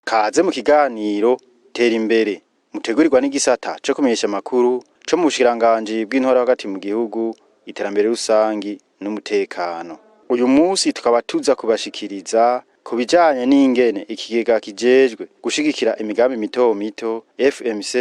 Kaze mu kiganiro Tera Imbere mutegurirwa n'igisata co kumenyesha amakuru co mu bushikiranganji bw'intwaro hagati mu gihugu, iterambere rusangi n'umutekano. Uyu munsi tukaba tuza kubashikiriza ku bijanye n'ingene ikigega kijejwe gushigikira imigambi mito mito FMC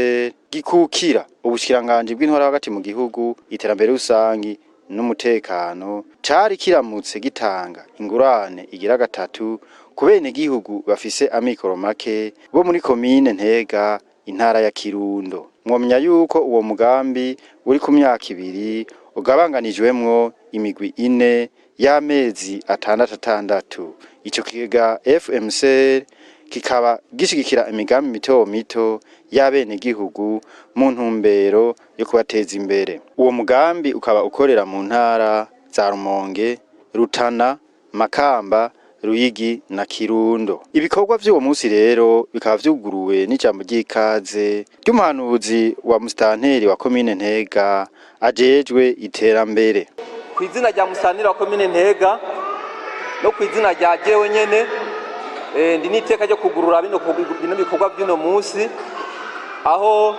gikukira ubushikiranganji bw'intwaro hagati mu gihugu, iterambere rusangi n'umutekano cari kiramutse gitanga ingurane igira gatatu ku benegihugu bafise amikoro make bo muri komine Ntega, intara ya Kirundo. Mwomenya yuko uwo mugambi uri ku myaka 2 ugabanganijwemwo imigwi 4 y'amezi 6 6. Ico kigega FMC kikaba gishigikira imigambi mito mito y'abenegihugu mu ntumbero yo kubateza imbere. Uwo mugambi ukaba ukorera mu ntara za Rumonge, Rutana, Makamba, Ruyigi na Kirundo. Ibikorwa vy'uwo munsi rero bikaba vyuguruwe n'ijambo ry'ikaze ry'umuhanuzi wa musitanteri wa komine Ntega ajejwe iterambere. Ku izina rya musitanteri wa komine Ntega no ku izina rya jewe nyene, ndi n'iteka ryo kugurura bino bikorwa by'uno munsi, aho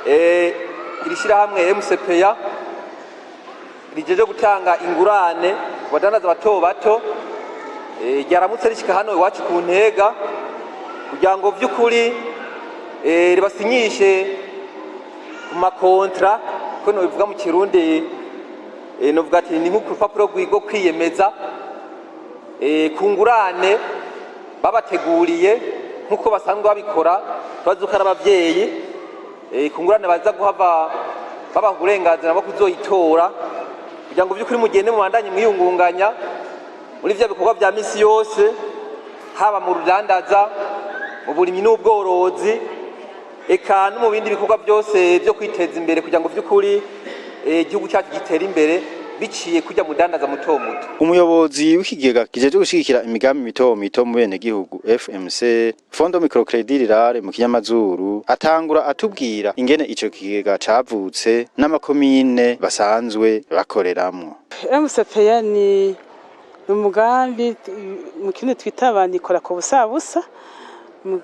iri shyirahamwe MCPA rijeje gutanga ingurane ku badandaza bato bato, ryaramutse rishika hano iwacu ku Ntega kugira ngo vy'ukuri ribasinyishe ku makontra, ko nobivuga mu Kirundi, novuga ati ni nk'urupapuro rwo kwiyemeza ku ngurane babateguriye nk'uko basanzwe babikora. Tubazi ko ari abavyeyi, ku ngurane baza guhava babaha uburenganzira bwo kuzoyitora kugira ngo vy'ukuri mugende mubandanye mwiyungunganya muri vya bikorwa vya misi yose, haba mu rudandaza, mu burimyi n'ubworozi, eka no mu bindi bikorwa byose vyo kwiteza imbere, kugira ngo vy'ukuri igihugu cyacu gitere imbere biciye kujya mudandaza muto muto. Umuyobozi w'ikigega kijejwe gushigikira imigambi mito mito mu benegihugu FMC, Fondo Microcredit Rurale mu kinyamazuru, atangura atubwira ingene ico kigega cavutse n'amakomine basanzwe bakoreramwo. MCPA ni umugambi mu kindi twita abanikora ku busabusa, mu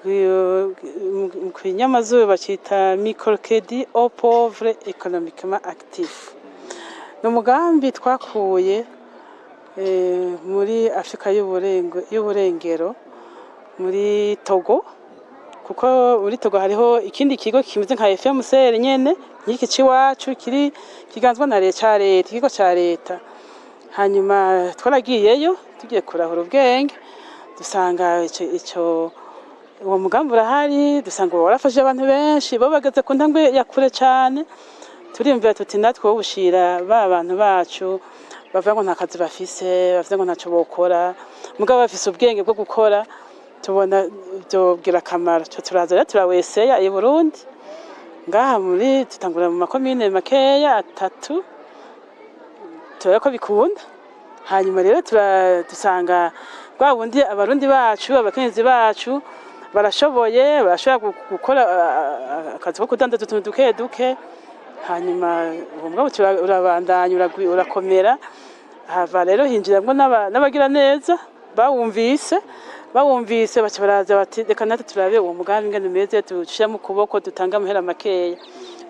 kinyamazuru bacita microcredit aux pauvres économiquement actifs. Ni umugambi twakuye muri Afrika y'uburengero, muri Togo, kuko muri Togo hariho ikindi kigo kimeze nka FMCR nyene nk'iki c'iwacu, kiri kiganzwa na leta, leta, ikigo ca leta. Hanyuma twaragiyeyo tugiye kurahura ubwenge, dusanga ico uwo mugambi urahari, dusanga warafashije abantu benshi bo bageze ku ntambwe ya kure cane. Turiyumvira tuti natwe wobushira ba bantu bacu bavuga ngo nta kazi bafise, bavuga ngo ntaco bokora, mugabo bafise ubwenge bwo gukora, tubona vyogira akamaro. Co turaza rero turaweseya i Burundi ngaha, muri tutangura mu makomine makeya 3, turabona ko bikunda. Hanyuma rero dusanga rwa bundi abarundi bacu, abakenyezi bacu barashoboye, barashobora gukora akazi ko kudandaza utuntu duke duke. Hanyuma uwo mugabo urabandanya, urakomera. Hava rero hinjiramwo n'abagira neza bawumvise baca baraza bati reka natwe turabe uwo mugambi ingene umeze, dushiremo ukuboko, dutange amahera makeya.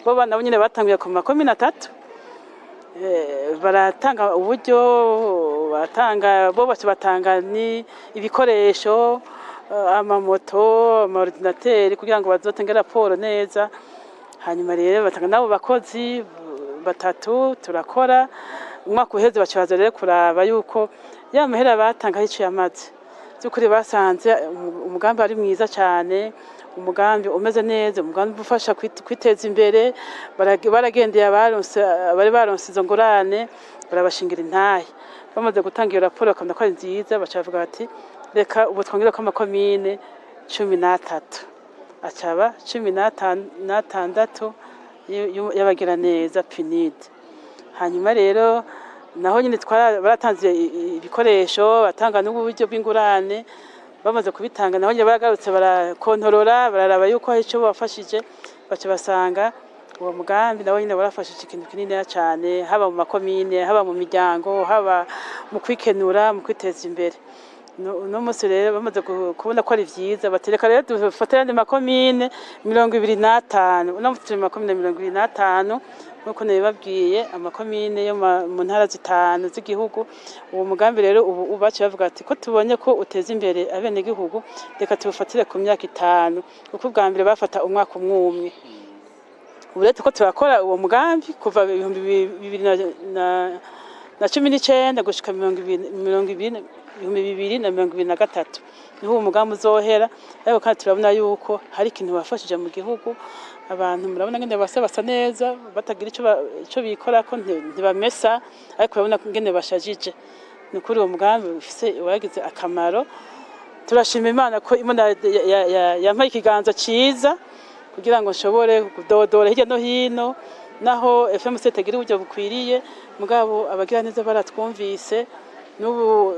Bo nabo nyene batanguye ku makomine 3, baratanga uburyo, batanga bo baca batanga ni ibikoresho, amamoto, amaordinateri, kugira ngo bazotange raporo neza. Hanyuma rero batanga n'abo bakozi 3, turakora. Umwaka uheze baca baza rero kuraba yuko ya mahera batanga ico yamaze. By'ukuri basanze umugambi ari mwiza cyane, umugambi umeze neza, umugambi ufasha kwiteza imbere. Baragendeye abari baronse izo ngurane, barabashingira intahe. Bamaze gutanga iyo raporo bakabona ko ari nziza, baca bavuga bati reka ubu twongere ko amakomine 13. Acaba 16 y'abagiraneza PNUD. Hanyuma rero naho nyine baratanze ibikoresho, batanga n'uburyo bw'ingurane. Bamaze kubitanga, naho nyine baragarutse barakontorora, bararaba yuko hari ico bafashije, baca basanga uwo mugambi nawo nyine warafashije ikintu kininiya cane, haba mu makomine, haba mu miryango, haba mu kwikenura, mu kwiteza imbere. Uno munsi rero bamaze kubona ko ari vyiza, batereka rero dufate ayandi makomine 25. Uno munsi turi mu makomine 25, nk'uko nabibabwiye, amakomine yo mu ntara zitanu z'igihugu. Uwo mugambi rero ubu baciye bavuga ati ko tubonye ko uteza imbere abenegihugu, reka tuwufatire ku myaka 5, kuko ubwa mbere bafata umwaka umwe umwe. Ubu rero turiko turakora uwo mugambi kuva 2019 gushika mirongo ibiri 2023, niho uwo mugambi uzohera. Ariko kandi turabona yuko hari ikintu wafashije mu gihugu. Abantu murabona ngene basa neza, batagira ico bikorako, ntibamesa, ariko urabona ngene bashajije. Ni ukuri uwo mugambi ufise wagize akamaro. Turashima Imana ko Imana yampaye ikiganza ciza kugira ngo nshobore kudodora hirya no hino, naho FMC itagira uburyo bukwiriye, mugabo abagira neza baratwumvise. N'ubu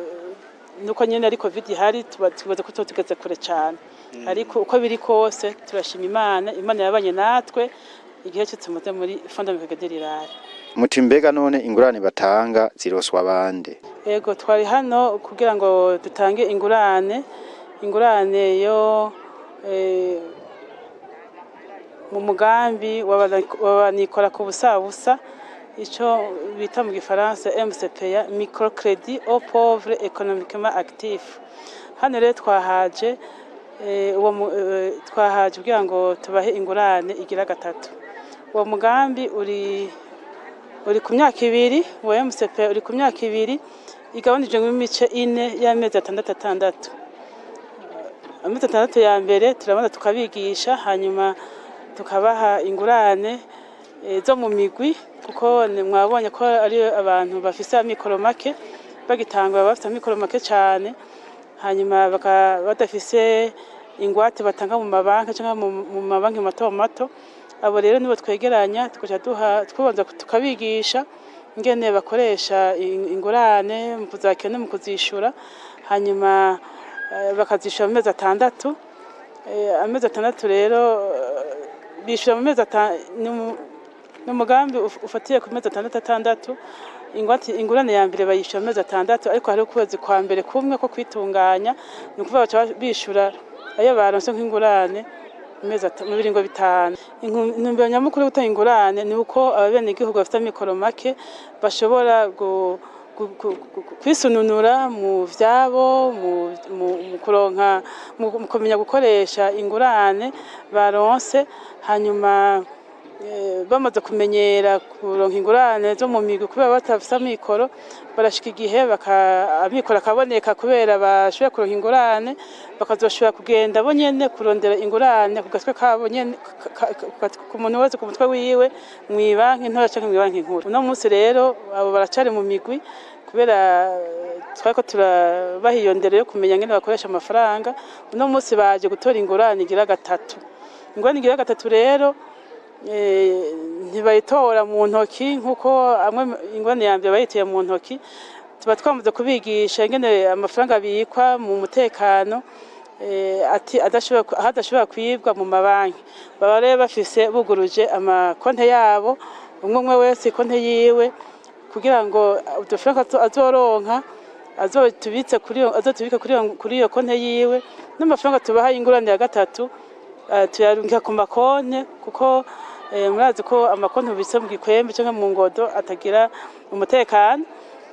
nuko nyene ari Covid ihari, tuba tubaza ko tuba tugeze kure cane, ariko uko biri kose turashima Imana. Imana yabanye natwe igihe cyose tumaze muri Fonds de Microcrédit Rural. Muti mbega none ingurane batanga ziroswa bande? Ego, twari hano kugira ngo dutange ingurane yo mu mugambi w'abanikora ku busabusa, ico bita mu gifaransa MCPA, microcrédit aux pauvres économiquement actifs. Hano rero twahaje twahaje kugira ngo tubahe ingurane igira gatatu. Uwo mugambi uri ku myaka 2. Uwo MCP uri ku myaka 2 igabanijwe imice ine y'amezi atandatu atandatu. Amezi 6 ya mbere turabanza tukabigisha, hanyuma tukabaha ingurane zo mu migwi, kuko mwabonye ko ari abantu bafise amikoro make. Bagitangura bafise amikoro make cane, hanyuma badafise ingwate batanga mu mabanki canke mu mabanki mato mato. Abo rero nibo twegeranya, tugaca duha, tubanza tukabigisha ingene bakoresha ingurane mu kuzakira no mu kuzishura, hanyuma bakazishura mu mezi 6. Amezi 6 rero bishura mu mezi ni umugambi ufatiye ku mezi atandatu atandatu. Ingwate, ingurane ya mbere bayishura mu mezi 6, ariko hariho ukwezi kwa mbere kumwe ko kwitunganya. Ni ukuvuga baca bishura ayo baronse nk'ingurane mu biringo 5. Intumbero nyamukuru yo gutanga ingurane ni uko abenegihugu bafite amikoro make bashobora kwisununura mu vyabo, mu kuronka, mu kumenya gukoresha ingurane baronse. Hanyuma bamaze kumenyera kuronka ingurane zo mu migwi, kubera batafise amikoro, barashika igihe amikoro akaboneka kubera bashoboye kuronka ingurane, bakazoshobora kugenda bo nyene kurondera ingurane ku gatwe kabo nyene, ku muntu wese ku mutwe wiwe, mw'ibanki ntoya canke mw'ibanki nkuru. Uno munsi rero abo baracari mu migwi, kubera twariko turabaha iyo ndero yo kumenya ngene bakoresha amafaranga. Uno munsi baje gutora ingurane igira gatatu. Ingurane igira gatatu rero ntibayitora mu ntoki nkuko amwe ingurane ya mbere bayituye mu ntoki. Tuba twamaze kubigisha ingene amafaranga abikwa mu mutekano, ati adashobora aho adashobora kwibwa mu mabanki. Baba rero bafise buguruje amakonte yabo, umwe umwe wese ikonte yiwe, kugira ngo udufaranga azoronka azotubitse kuri azotubike kuri iyo konte yiwe. N'amafaranga tubaha ingurane ya gatatu tuyarungika ku makonte, kuko murazi ko amakonte ubitse mu gikwembe canke mu ngodo atagira umutekano.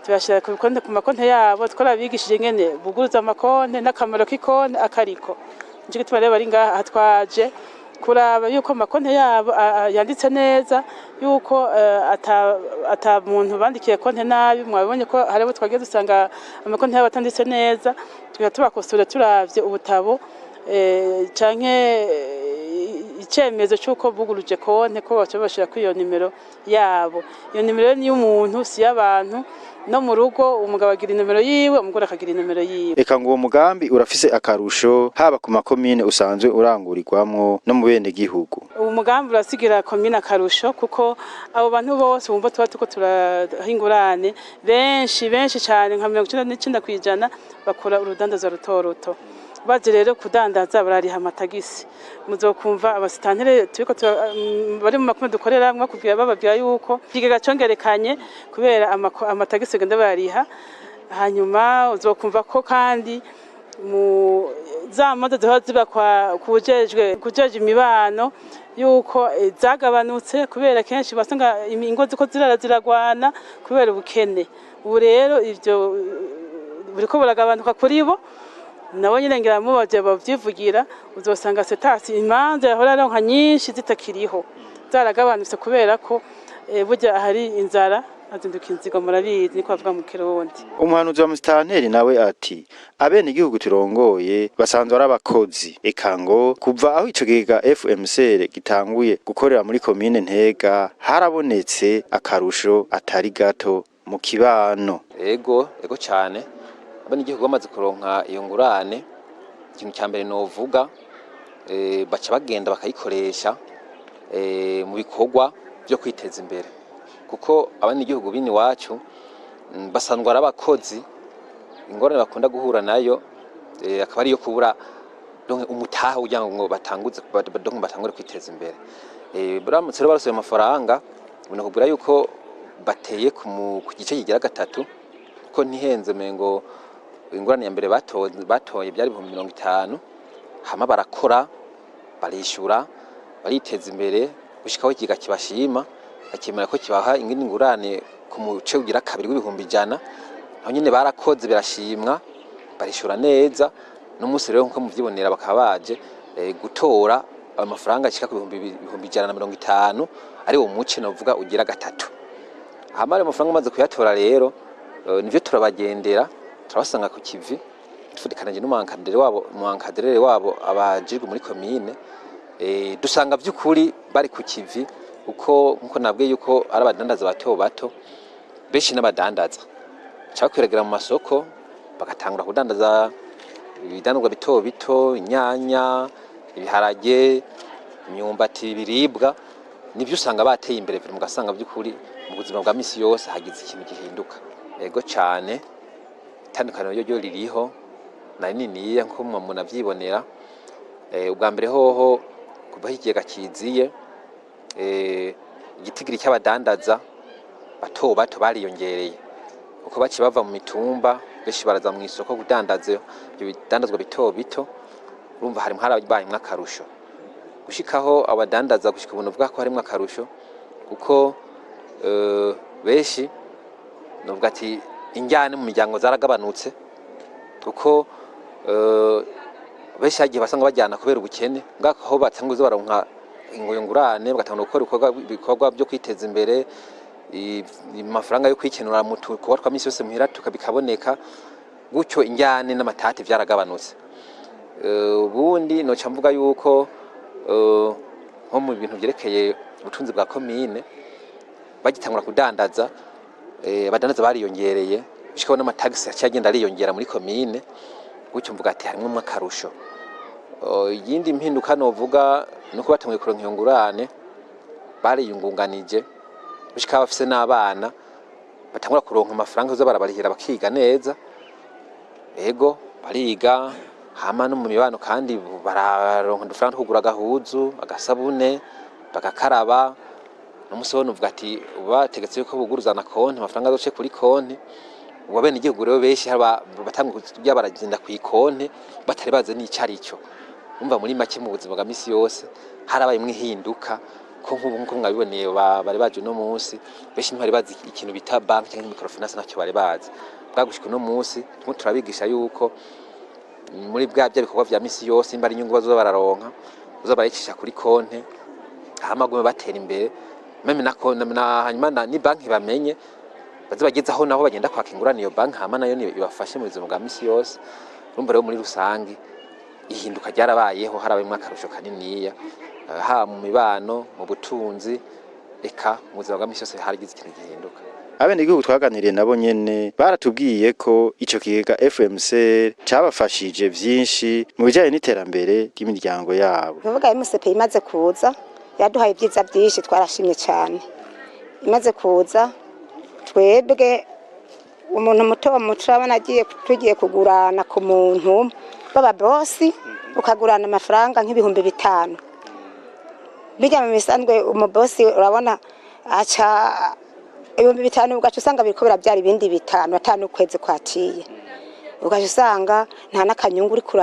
Tuyashira ku konte, ku makonte yabo. Twarabigishije ingene buguruza amakonte n'akamaro k'ikonte akariko. Nico gituma rero bari ngaha. Twaje kuraba yuko amakonte yabo yanditse neza, yuko ata muntu bandikiye konte nabi. Mwabonye ko hari abo twagiye dusanga amakonte yabo atanditse neza, tugaca tubakosora turavye ubutabo canke icemezo c'uko buguruje konte, ko baca bashira kuri iyo nimero yabo. Iyo nimero ni y'umuntu, si y'abantu. No mu rugo umugabo agira inomero yiwe, umugore akagira inomero yiwe. Eka ngo uwo mugambi urafise akarusho haba ku makomine usanzwe urangurirwamwo no mu bene gihugu. Uwo mugambi urasigira komine akarusho, kuko abo bantu bose wumva tuba turiko turaha ingurane, benshi benshi cane, nka 99% bakora urudandaza ruto ruto. Bazi rero kudandaza, barariha amatagisi. Muzokumva abasitantere turiko bari mu makomine dukoreramwo bakubwira, bababwira yuko ikigega congerekanye kubera amatagisi bagenda barariha. Hanyuma uzokumva ko kandi mu za manza zihora ziba kwa kujejwe imibano yuko zagabanutse, kubera kenshi basanga ingo ziko zirara ziragwana kubera ubukene. Ubu rero ivyo buriko buragabanuka kuri bo. Nabo nyine ngira mubaje bavyivugira. Uzosanga setasi imanza yahora aronka nyinshi zitakiriho, zaragabanutse, kubera ko burya ahari inzara azinduka inzigo, murabizi niko bavuga mu Kirundi. Umuhanuzi wa musitanteri nawe ati abene igihugu turongoye basanzwe ari abakozi. Eka ngo kuva aho ico kigega FMCR gitanguye gukorera muri komine Ntega, harabonetse akarusho atari gato mu kibano. Ego, ego cyane. Abenegihugu bamaze kuronka iyo ngurane, ikintu cya mbere novuga, baca bagenda bakayikoresha mu bikorwa byo kwiteza imbere, kuko abenegihugu bini wacu basanzwe ari abakozi. Ingorane bakunda guhura nayo akaba ari iyo kubura donc umutaha kugira ngo batanguze, donc batangure kwiteza imbere. Baramutse rero barosoye amafaranga, ubona kubwira yuko bateye ku gice kigira gatatu, ko ntihenze, mengo ingurane ya mbere batoye byari 50,000. Hama barakora, barishura, bariteza imbere gushikaho ikigega kibashima, bakemera ko kibaha ingindi ngurane ku muce ugira kabiri w'100,000. Naho nyene barakoze, birashimwa, barishura neza. N'umunsi rero, nkuko muvyibonera, bakaba baje gutora ayo mafaranga ashika ku 150,000, ari wo muce novuga ugira gatatu. Hama ayo mafaranga umaze kuyatora rero, nivyo turabagendera, turabasanga ku kivi, dufatikanije n'umu wabo, umu encadreur wabo abajejwe muri komine. Dusanga vy'ukuri bari ku kivi, uko nkuko nabwiye yuko ari abadandaza bato bato, benshi n'abadandaza baca bakwiragira mu masoko, bagatangura kudandaza ibidandazwa bito bito: inyanya, ibiharage, imyumbati, ibiribwa. Nivyo usanga bateye imbere, mugasanga by'ukuri mu buzima bwa misi yose hagize ikintu gihinduka. Ego cane, itandukaniro ryo ririho na niniya, nko munavyibonera. Ubwa mbere hoho, kuva aho ikigega kiziye, igitigiri cy'abadandaza bato bato bariyongereye, kuko baciye bava mu mitumba, benshi baraza mu isoko kudandaza ibyo bidandazwa bito bito. Urumva harimwo harabayemwo akarusho gushikaho abadandaza gushika ubu novuga ko harimwo akarusho, kuko benshi novuga ati injyane mu miryango zaragabanutse, kuko benshi hagiye basanga bajyana kubera ubukene. Ngaho batanguze baronka ingurane, bagatangura gukora ibikorwa byo kwiteza imbere, amafaranga yo kwikenura mu tukorwa twa misi yose muhira bikaboneka gutyo, injyane n'amatati vyaragabanutse. Ubundi noca mvuga yuko nko mu bintu vyerekeye ubutunzi bwa komine, bagitangura kudandaza, abadandaza bariyongereye, gushikaho n'amatagisi yaciye agenda ariyongera muri komine. Gutyo mvuga ati harimwo akarusho. Iyindi mpinduka novuga nuko batanguye kuronka iyo ngurane, bariyungunganije gushika bafise n'abana, batangura kuronka amafaranga yoza barabarihira, bakiga neza. Ego, bariga. Hama no mu mibano kandi bararonka udufaranga two kugura agahuzu, agasabune, bagakaraba. N'umunsi wo novuga ati bategetse yuko buguruzana konti, amafaranga azoce kuri konti. Ubu abenegihugu rero benshi batanga kuja baragenda kw'ikonti batari bazi n'ico arico. Umva, muri make, mu buzima bwa misi yose harabayemwo ihinduka, ko nk'ubu nkuko mwabiboneye bari baje uno munsi, benshi ntibari bazi ikintu bita banki cyangwa microfinance, ntacyo bari bazi. Bwagushika uno munsi turimo turabigisha yuko muri bwa bya bikorwa vya misi yose, nimba ari inyungu bazoza bararonka, bazoza barayicisha kuri konti, hama gume batera imbere. Même na hanyuma ni banki bamenye, baze bageze aho nabo bagenda kwaka ingurane iyo banki, hama nayo ibafashe mu buzima bwa misi yose. Urumva rero, muri rusangi ihinduka ryarabayeho, harabayemwo akarusho kaniniya. Haba mu mibano, mu butunzi, eka mu buzima bwa misi yose haragize ikintu gihinduka. Abenegihugu twaganiriye nabo nyene baratubwiye ko ico kigega FMC cabafashije vyinshi mu bijanye n'iterambere ry'imiryango yabo. Kuvuga MCP imaze kuza yaduhaye ibyiza byinshi, twarashimye cyane. Imaze kuza, twebwe umuntu muto muto urabona agiye, tugiye kugurana ku muntu baba bosi, ukagurana amafaranga nk'ibihumbi 5 bijya mu bisanzwe, umubosi urabona aca 5000, ugaca usanga biriko birabyara ibindi bitanu atanu ukwezi kwaciye, ugaca usanga nta n'akanyungu uriko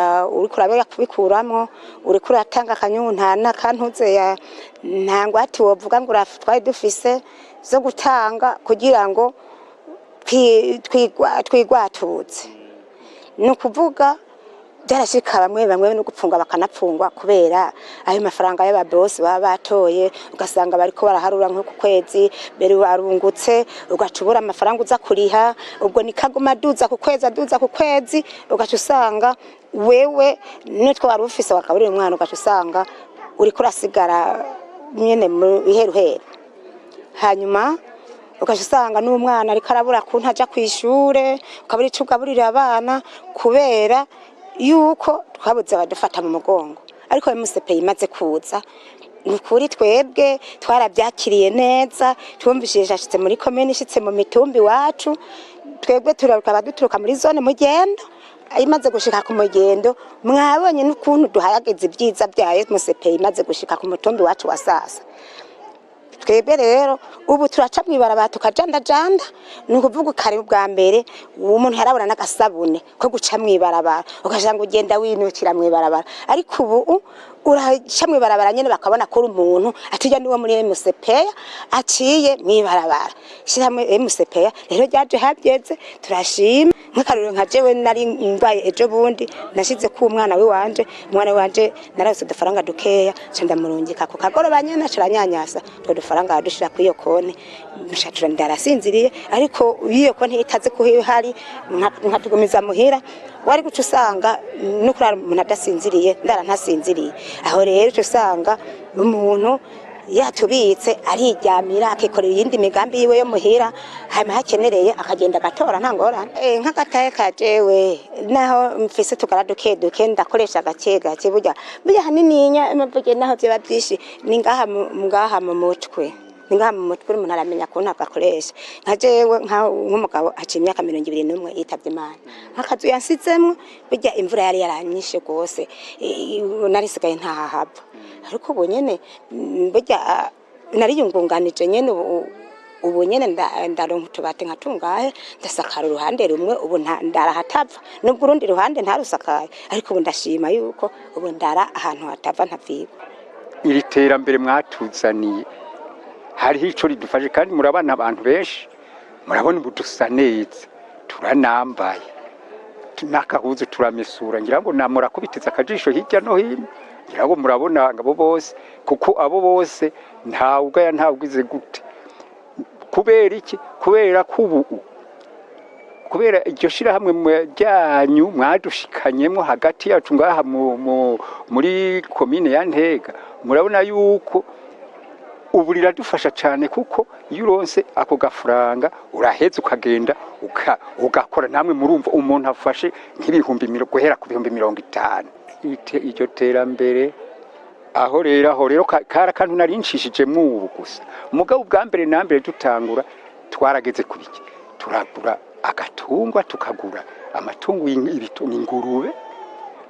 urabera kubikuramwo, uriko uratanga akanyungu, nta n'akantuze ya nta ngwate wovuga ngo twari dufise zo gutanga kugira ngo twigwatuze. Ni ukuvuga byarashika bamwe bamwe no gupfunga bakanapfungwa kubera ayo mafaranga y'ababosi baba batoye, ugasanga bariko baraharura nko ku kwezi mbere barungutse, ugaca ubura amafaranga uza kuriha. Ubwo nikaguma aduza ku kwezi, aduza ku kwezi, ugaca usanga wewe nitwo wari ufise wagaburira umwana, ugaca usanga uriko urasigara nyene mu iheruheru. Hanyuma ugaca usanga n'umwana ariko arabura kuntu aja kw'ishure, ukabura ico ugaburira abana kubera yuko twabuze abadufata mu mugongo. Ariko MCP imaze kuza, ni ukuri twebwe twarabyakiriye neza. Twumvishije ashitse muri komine, ishitse mu mitumba iwacu, twebwe tukaba duturuka muri zone Mugendo. Imaze gushika ku Mugendo, mwabonye n'ukuntu duhayagiza ibyiza bya MCP imaze gushika ku mutumba iwacu wa Sasa. Twebwe rero ubu turaca mw'ibarabara tukajandajanda. Ni ukuvuga kare ubwa mbere uwo muntu yarabona n'agasabune ko guca mw'ibarabara, ugasanga ugenda winukira mw'ibarabara, ariko ubu uraca mw'ibarabara nyene bakabona ko uri umuntu atijya niwo muri MCP aciye mw'ibarabara. Shyirahamwe MCP rero ryaje habyeze, turashima. Nk'akarorero, nka jewe nari ndwaye ejo bundi, nashize ku umwana wiwanje, umwana wiwanje narose udufaranga dukeya, nca ndamurungika ku kagoroba nyene, aca aranyanyasa utwo dufaranga, adushira kuri iyo konti, nca ndarasinziriye. Ariko iyo konti itazi ko ihari, nkatugumiza muhira, wari guca usanga no kurara umuntu adasinziriye, ndara ntasinziriye. Aho rero uca usanga umuntu yatubitse ariryamira, akikorera iyindi migambi yiwe yo muhira, hanyuma hakenereye akagenda agatora, nta ngorane. Nk'agataye ka jewe, naho mfise tugara duke duke, ndakoresha gake gake. Burya burya hanininya mvuge naho vyoba vyinshi, ni ngaha ngaha mu mutwe, ni ngaha mu mutwe umuntu aramenya kuntu agakoresha. Nka jewe nk'umugabo haciye imyaka 21 yitavye Imana, nk'akazu yansizemwo, burya imvura yari yaranyishe rwose, narisigaye ntahahava. Ariko ubu nyene burya nariyungunganije nyene, ubu nyene ndaronka utubati nka tungahe, ndasakara uruhande rumwe, ubu ndara hatava, nubwo urundi ruhande ntarusakaye, ariko ubu ndashima yuko ubu ndara ahantu hatava, ntavigwa. Iri terambere mwatuzaniye hariho ico ridufashe, kandi murabana abantu benshi, murabona ubu dusa neza, turanambaye n'akahuzu, turamesura. Ngira ngo namurakubitiza akajisho hirya no hino, ngira ngo murabona abo bose, kuko abo bose ntawugaya, ntawugize gute. Kubera iki? Kubera ko ubu, kubera iryo shirahamwe ryanyu mwadushikanyemo hagati yacu ngaha muri komine ya Ntega, murabona yuko ubu riradufasha cyane, kuko iyo uronse ako gafaranga uraheza ukagenda ugakora. Namwe murumva, umuntu afashe nk'ibihumbi guhera ku 50,000, iryo terambere aho rero kari akantu nari ncishijemwo ubu gusa. Mugabo ubwa mbere na mbere dutangura twarageze ku biki, turagura agatungwa, tukagura amatungo, ingurube,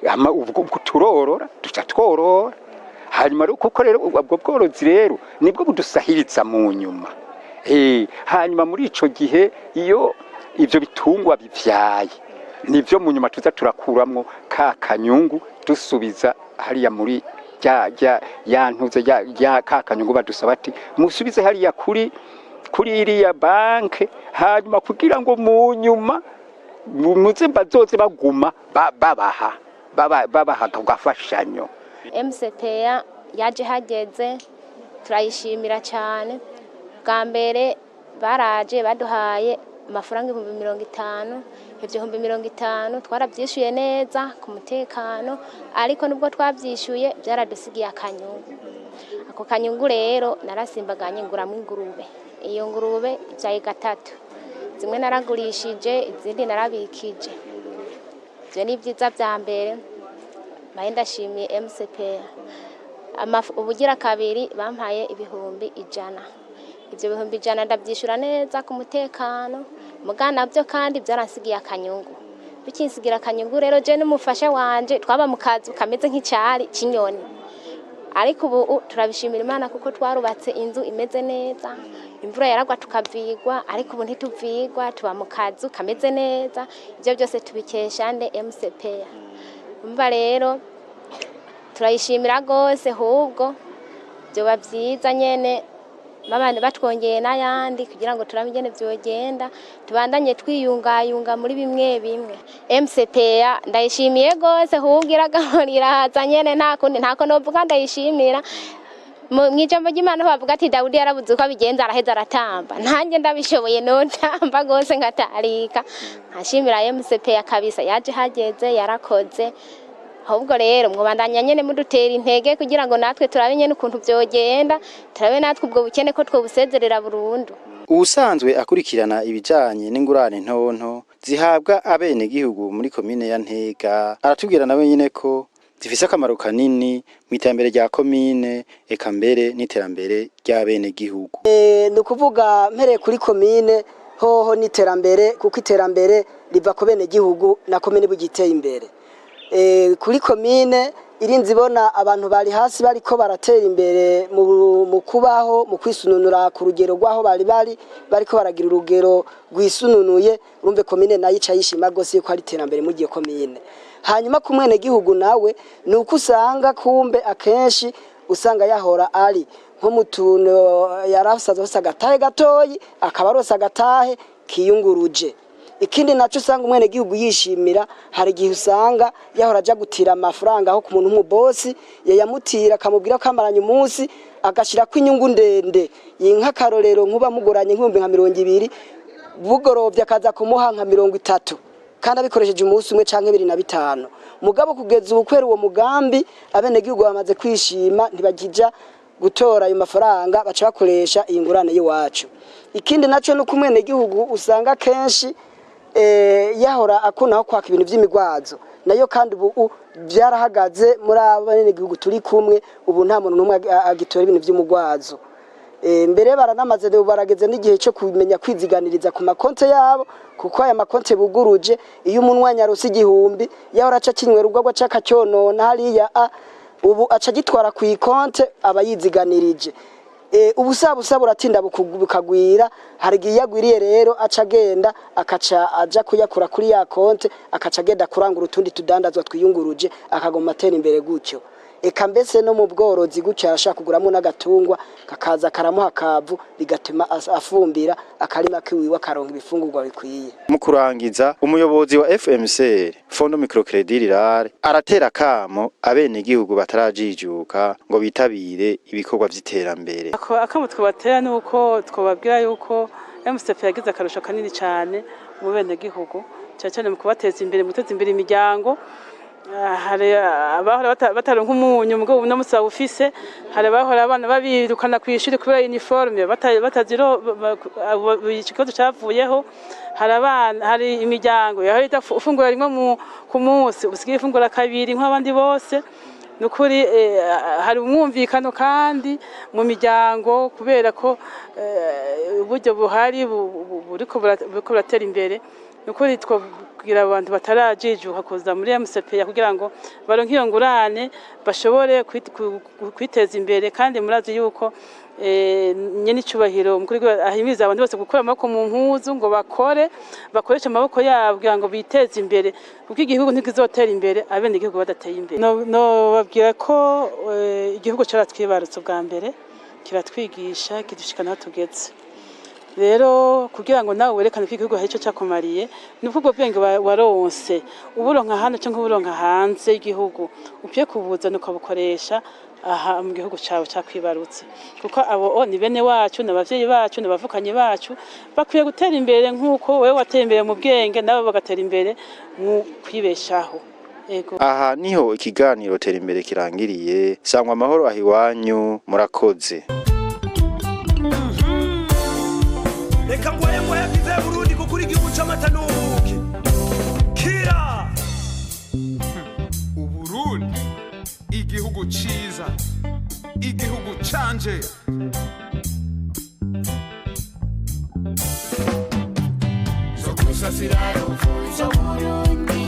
ubwo turorora, duca tworora. Hanyuma rero, kuko rero ubwo bworozi rero nibwo budusahiriza mu nyuma. Hanyuma muri ico gihe iyo ivyo bitungwa bivyaye, nivyo mu nyuma tuza turakuramwo ka kanyungu, dusubiza hariya muri rya rya ya ntuze ya ka kanyungu badusaba ati musubize hariya kuri iriya banke, hanyuma kugira ngo mu nyuma muze bazoze baguma babaha gafashanyo. MCPA yaje hageze, turayishimira cyane. Bwa mbere baraje baduhaye amafaranga 50,000. Ibyo 50,000 twarabyishyuye neza ku mutekano, ariko nubwo twabyishyuye byaradusigiye akanyungu. Ako kanyungu rero narasimbaganye nguramwo ingurube. Iyo ngurube ivyaye gatatu, zimwe naragurishije, izindi narabikije. Ivyo ni vyiza vya mbere mbaye ndashimiye MCPA. Ubugira kabiri bampaye 100,000. Ivyo 100,000 ndavyishura neza ku mutekano, muga navyo kandi vyaransigiye akanyungu. Bikinsigira akanyungu rero, je n'umufasha wanje twaba mu kazu kameze nk'icari c'inyoni, ariko ubu turabishimira Imana kuko twarubatse inzu imeze neza. Imvura yaragwa tukavigwa, ariko ubu ntituvigwa, tuba mu kazu kameze neza. Ivyo byose tubikesha nde? MCPA. Umva rero, turayishimira rwose. Ahubwo vyoba vyiza nyene babandi batwongeye n'ayandi kugira ngo turabe ingene vyogenda, tubandanye twiyungayunga muri bimwe bimwe. MCPA ndayishimiye rwose, ahubwo iraza nyene, nta kundi, ntako novuga, ndayishimira. Mw'ijambo ry'Imana bavuga ati Dawudi yarabuze uko abigenza, araheza aratamba. Nanjye ndabishoboye notamba rwose nkatarika, nkashimira MCPA kabisa, yaje hageze, yarakoze. Ahubwo rero mwubandanya nyene mudutera intege kugira ngo natwe turabe nyene ukuntu vyogenda, turabe natwe ubwo bukene ko twobusezerera burundu. Uwusanzwe akurikirana ibijanye n'ingurane ntonto zihabwa abenegihugu muri komine ya Ntega aratubwira nawe nyene ko zifise akamaro kanini mu iterambere rya komine, eka mbere n'iterambere ry'abenegihugu. Ni ukuvuga mpereye kuri komine hoho n'iterambere, kuko iterambere riva ku benegihugu na komine bugiteye imbere. Kuri komine irinze ibona abantu bari hasi bariko baratera imbere mu kubaho, mu kwisununura ku rugero rw'aho bari bariko baragira urugero rwisununuye. Urumve komine nayo ica yishima gose yuko ari iterambere muri iyo komine. Hanyuma ku mwenegihugu nawe ni uko usanga kumbe akenshi usanga yahora ari nko mu tuntu yarasaza afise agatahe gatoyi, akaba aronse agatahe kiyunguruje. Ikindi naco usanga umwenegihugu yishimira, hari igihe usanga yahora aja gutira amafaranga aho ku muntu w'umubosi yayamutira akamubwira ko amaranye umunsi, agashirako inyungu ndende. Iyi nk'akarorero, nkuba muguranye nk'ibihumbi nka 20, bugorovye akaza kumuha nka 30 kandi abikoresheje umunsi umwe canke 25. Mugabo kugeza ubu, kubera uwo mugambi, abenegihugu bamaze kwishima, ntibakija gutora ayo mafaranga, baca bakoresha iyi ngurane y'iwacu. Ikindi naco nuko umwenegihugu usanga kenshi yahora akunda kwaka ibintu vy'imigwazo, nayo kandi ubu byarahagaze muri abenegihugu turi kumwe. Ubu nta muntu n'umwe agitora ibintu vy'umugwazo. Mbere baranamaze, barageze n'igihe cyo kumenya kwiziganiriza ku makonte yabo, kuko aya makonte buguruje, iyo umunwanyi arose 1000, yahora aca kinywera urwagwa aca akacyonona hariya, ubu aca agitwara ku ikonte, aba yiziganirije. Ubusabusa buratinda bukagwira. Hari igihe iyo agwiriye rero aca agenda akaca aja kuyakura kuri ya konte, akaca agenda kurangura utundi tudandazwa twiyunguruje, akaguma atera imbere gutyo. Eka mbese no mu bworozi gutyo, arashaka kuguramo n'agatungwa kakaza karamuha akavu, bigatuma afumbira akarima kiwiwe, akaronka ibifungurwa bikwiye. Mu kurangiza, umuyobozi wa FMCR, Fonds Microcrédit Rural, aratera kamo abenegihugu batarajijuka ngo bitabire ibikorwa vy'iterambere. Akamo twobatera ni uko twobabwira yuko MCP yagize akarusho kanini cyane mu benegihugu, cyane cyane mu kubateza imbere, mu guteza imbere imiryango. Hari abahora bataronka umunyu, mugabo uno musi bawufise. Hari abahora abana babirukana kw'ishuri kubera uniforme bataziro, ikibazo cavuyeho. Hari abana, hari imiryango yahora ifungura rimwe ku munsi, usigaye ifungura kabiri nk'abandi bose. Nukuri hari umwumvikano kandi mu miryango, kubera ko uburyo buhari buriko buratera imbere. Nukuri twobwira abantu batarajijuka kuza muri MCP kugira ngo baronke iyo ngurane, bashobore kwiteza imbere. Kandi murazi yuko nyene icubahiro umukuru w'igihugu ahimiriza abantu bose gukura amaboko mu mpuzu, ngo bakore, bakoreshe amaboko yabo kugira ngo biteze imbere, kuko igihugu ntikizotera imbere abenegihugu badateye imbere. Nobabwira ko igihugu caratwibarutse ubwa mbere, kiratwigisha, kidushikana aho tugeze. Rero kugira ngo nawe werekane ko igihugu hari ico cakumariye, ni uko ubwo bwenge waronse, uburonka hano canke uburonka hanze y'igihugu, ukwiye kubuzana ukabukoresha aha mu gihugu cawe cakwibarutse, kuko abo ni bene wacu, ni abavyeyi bacu, ni abavukanyi bacu. Bakwiye gutera imbere nk'uko wewe wateye imbere mu bwenge, nabo bagatera imbere mu kwibeshaho. Ego. Aha niho ikiganiro Tera Imbere kirangiriye. Sangwa amahoro aho iwanyu, murakoze. Reka ngwaye ngwaye bwiza ya Burundi, kuko uri igihugu c'amata n'ubuki kira. Uburundi, igihugu ciza, igihugu canje. Zo kusasira rufunzo. Burundi.